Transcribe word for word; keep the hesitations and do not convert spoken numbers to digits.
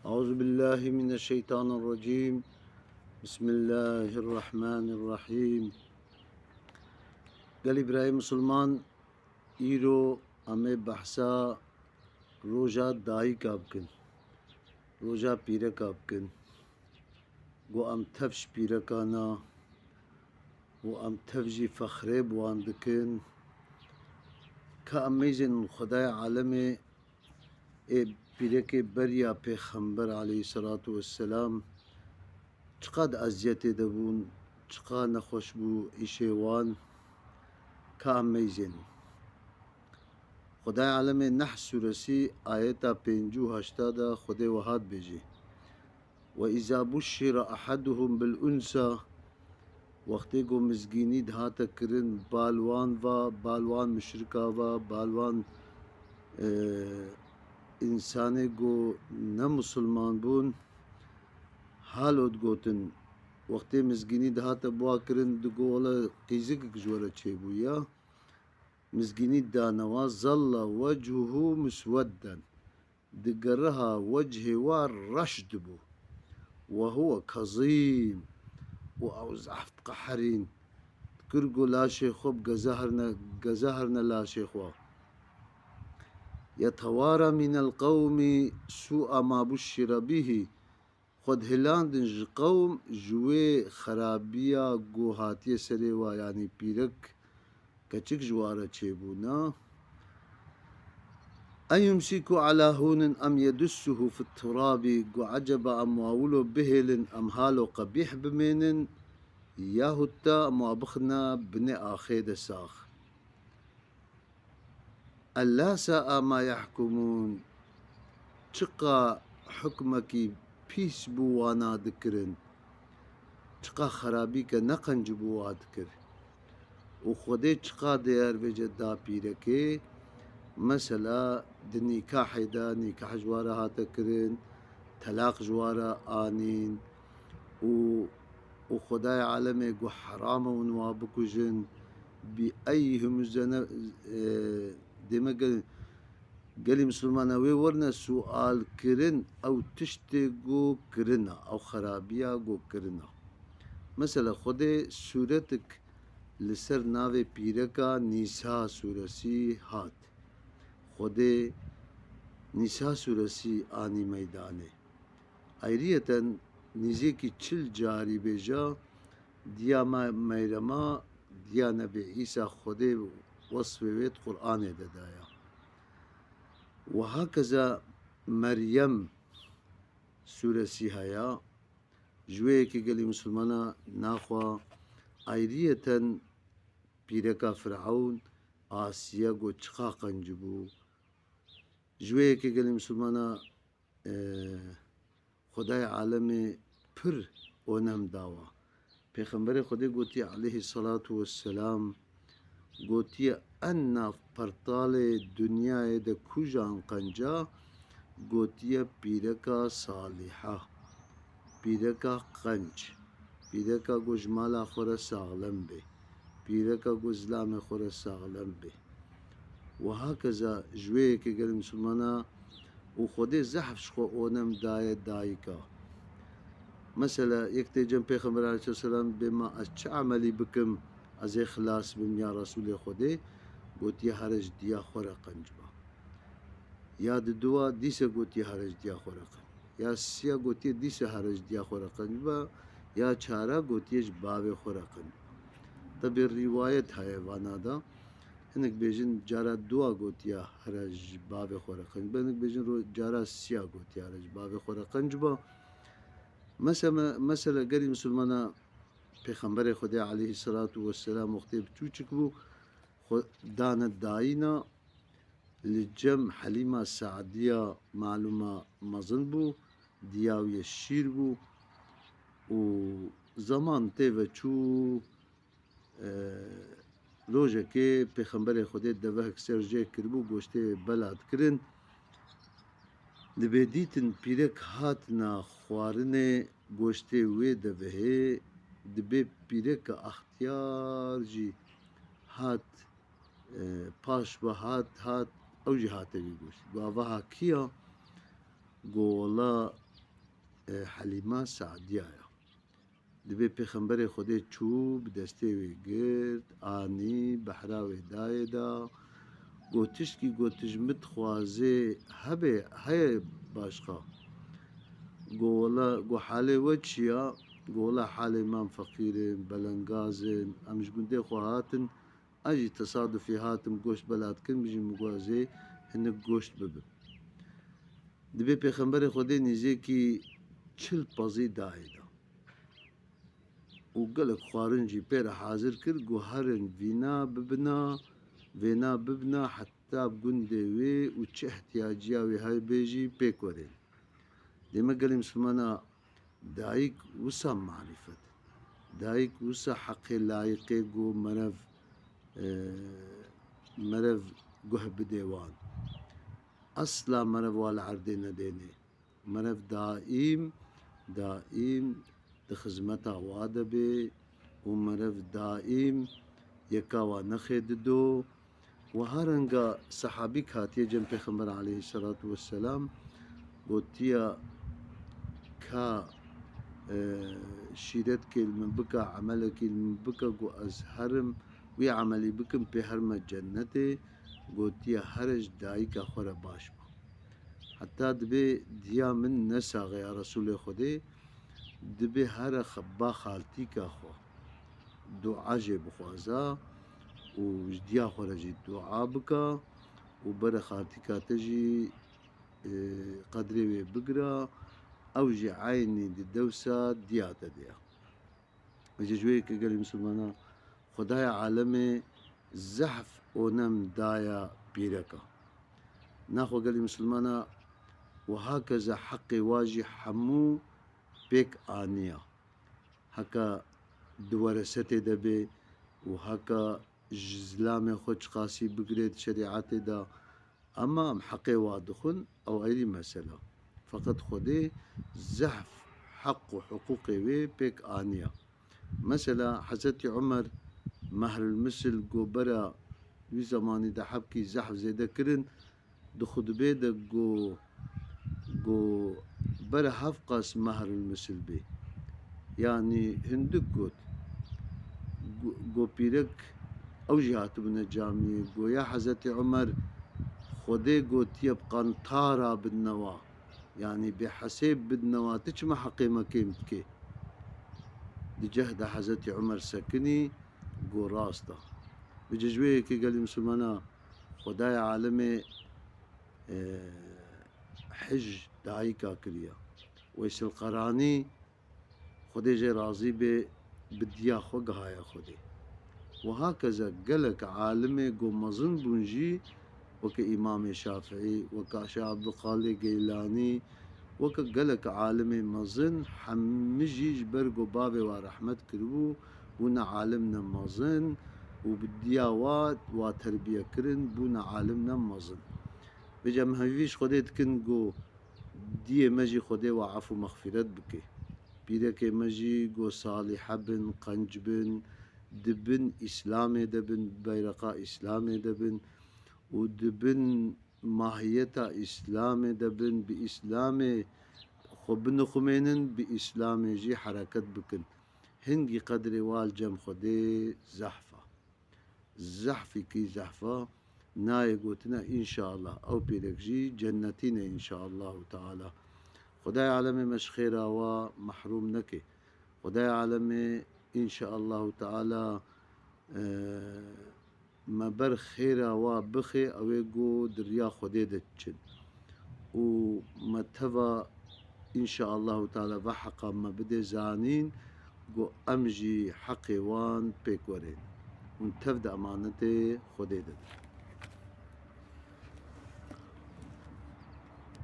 Euzu billahi mineşşeytanirracîm. Bismillahirrahmanirrahîm. Gelî birayê misilman, îro em ê behsa roja dayika bikin, roja pîreka bikin. Ku em tev ji pîreka ne û em tev jî fexrê bi wan dikin. Ka em mêzên Xwedayê alemê ê pîrekê beriya Pêxember aleyhisselatu vesselam çiqad eziyetê de bûn, çiqa nexweş bû îşê wan, ka em meyzên. Xwedayê alemê Nehl sûresî ayeta pêncî û heşta de Xwedê wiha dibêjî: "Ve izâ buşşira ahaduhum bil unsa", wextê ku mizgînî dihate kirin, bal wan va, bal wan muşrika va, bal wan, e, însanê ku ne musulman bûn, halo digotin, wextê mizgînî dihate bi wa kirin, digo, "Wele qîzikek ji we re çêbû ya." Mizgînî dane wa, "Zalla wechuhu muswedden." Digeriha wechê wa reş dibû. "Ve huve kezîm." Û ew zehf diqeherîn. Dikir ku laşê xwe bi geze herne, geze herne laşê xwe. "Yetewara minel qewmî sû'a ma buşşire bihî." Xwe dihilandin ji qewm ji wê xerabiya ku hatiye serê wa, yanî pîrek keçik ji wa re çêbûna. "En yumsiku ala hunin em yedussuhu fit turabi", ku eceba em wa wilo bihêlin, em halo qebîh bimênin, yahut da em wa bixine binê axê de sax. "Ella sa'a ma yahkumun", çiqa hukmekî pîs bû wana dikirin, çiqa xerabîke neqenc bû wa dikir. Û Xwedê çiqa değer vêce da pîrekê, mesela di nîkahê de, nîkah ji wa re hate kirin, telaq ji wa re anîn û, û Xwedayê alemê got heram e hûn wa bikujin, bi eyhum zene-, e, dême gel-, gelî misilmana wê werine sual kirin, ew tiştê got kirina, ew xerabiya got kirina. Mesela Xwedê sûretik li ser navê pîreka Nîsa sûresî hat. Xwedê Nîsa sûresî anî meydanê. Ayriyeten nîzêkî çil carî bêja, diya me Meyrema, diya Nebê Îsa Xwedê wesfê wê di Qur'anê de daya. Û hakeza Meryem sûresî haya, ji wê yekê gelî misilmana naxwa ayriyeten pîreka Firewn Asiye got çiqa qenc bû. Ji wê yekê gelî misilmana, e, Xwedayê alemê pir onem dawa. Pêxemberê Xwedê gotiye aleyhisselatu vesselam, gotiye en nav pertalê dinyayê de kujan qenca, gotiye pîreka saliha, pîreka qenc, pîreka ku ji mala xwe re saxlem bê, pîreka ku zilamê xwe re saxlem bê. Û hakeza ji wê yekê gelê misilmana û Xwedê zehf ji xwe onem daye dayika. Mesela yek tê cem Pêxember aleyhisselam bê ma ez çi emelî bikim ez ê xilas bim ya Resûlê Xwedê, gotiye here ji diya xwe re qenc ba. Ya diduwa dîse gotiye here ji diya xwe re qenc. Ya siya gotiye dîse here ji diya xwe re qenc ba. Ya çara gotiye ji bavê xwe re qenc ba. Tebî rîwayet heye vana da. Hinek bêjin cara duwa gotiya here ji bavê xwe re qenc ba. Hinek bêjin ro-, cara siya gotiya here ji bavê xwe re qenc ba. Meseme-, mesela gelî misilmana Pêxemberê Xwedê aleyhisselatu vesselam wextê bi çûçik bû, xwe dane dayîna, li cem Helîma Seediya malûma mezin bû, diya wî ye şîr bû û zeman tê ve çû, e, rojekê Pêxemberê Xwedê devehek ser jê kiribû, goştê bela dikirin. Dibê dîtin pîrek hatina xwarinê goştê wê devehê, dibê pîreke extiyar jî hat, e, paş ve hat, hat, ew jî hate wî goşt. Got, "Ava ha kî ya?" Got, "Wela e, Helîma Sadiya ya. Dibê Pêxemberê Xwedê çû, bi destê wê girt, anî, behra wê dayê da. Got, tiştkî, got, tu ji min dixwazê hebe, heye başqa? Got, wela, got, halê we çi ya? Got, wela, halê me, em feqîr in, belengaz in, em ji gundê xwe hatin, ez jî tesadufî hatim goşt belat kirim, min jî min got ez ê hinek goşt bibim. Dibê Pêxemberê Xwedê nîzêkî çil pezî dayê da. Û gelek xwarin jî pê re hazir kir, got, herin vîna bibina, vêna bibina, heta bi gundê wê û çi ihtiyaciya wê hebe jî pêk werên. Dê me gelê misilmana, dayik wisa marîfet, dayik wisa heqê layiqê ku merev, e, merev guh bidê wan. Esla merev wa li erdê nedênê. Merev daîm, daîm di xizmeta wa de bê û merev daîm yeka wa nexê dido. Wiha renga sehabîk hatiye cem Pêxember aleyhisselatu vesselam, gotiya, ka, e, şîretkê li min bike, emelekî li min bike, got ez herim wî emelî bikim, pê herime cennetê. Gotiya, here ji dayika xwe re baş be. Heta dibê diya min nesaxe ya Resûlê Xwedê, dibê here xe-, ba xaltîka xwe dua jê bixwaza û ji diya xwe re jî dua bika û bere xaltîka te jî, e, qedrê wê bigira, ew jî eynî di dewsa diya te de ya. Ji ji wê yekê gelê misilmana, Xwedaya alemê zehf û nem daya pîreka. Naxwe gelê misilmana, wiha keza heqê wa jî hemû pêk aniya. Heka di weresetê de bê û heka ji zilamê xwe çiqasî bigirê di şerîetê de, ema em heqê wa dixwin, ew ayrî mesela. Feqet Xwedê zehf heq û hiqûqê wê pêk aniya. Mesela Hezretî Umer mehrul misil go bera wî zemanî de hebkî zehf zêde kirin, di xutbê de go, go bera hevqas mehrul misil bê. Yanî hindik got. Go, go pîrek ew jî hatibûne camiyê. Go ya Hezretî Umer, Xwedê gotiye bi qantara bidnewa. Yanî bê hesêb bidnewa, tu çima heqê me kêm dikê? Di ceh de Hezretî Umer sekinî, go rast e. Bi cih ji wê yekê gelî misilmana Xwedaya alemê, e, hij dayika kiriya. Weysel Qeranî, Xwedê jê razî bê, bi diya xwe gihaya Xwedê. Wiha keza gelek alimê ku mezin bûn jî, weke Îmamê Şafiî, weke Şêx Ebdulqadirê Geylanî, weke gelek alimê mezin, hemî jî ji ber ku bavê wa rehmet kiribû, bûne alim ne mezin û bi diya wa, wa terbiye kirin, bûne alim ne mezin. Vêca em hevî ji Xwedê dikin ku diyê me jî Xwedê wa efû mexfîret bike. Pîrekê me jî ku salîhe bin, qenc bin, di bin Îslamê de bin, beyreqa Îslamê de bin û di bin mahiyeta Îslamê de bin, bi Îslamê xwe binixumênin, bi Îslamê jî hereket bikin. Hingî qedrê wa li cem Xwedê zehf e. Zehfîkî zehf e, nayê gotina înşallah. Ew pîrek jî cennetî ne înşallahu teala. Xwedayê alemê me ji xêra wa mehrûm neke. Xwedayê alemê înşallahu teala, e, me ber xêra wa bixê, ew ê ku di riya Xwedê de diçin. Û me teva, înşaallahu teala, va heqa me bidê zanîn, ku em jî heqê wan pêk werên. Hûn tev di emanetê Xwedê de din.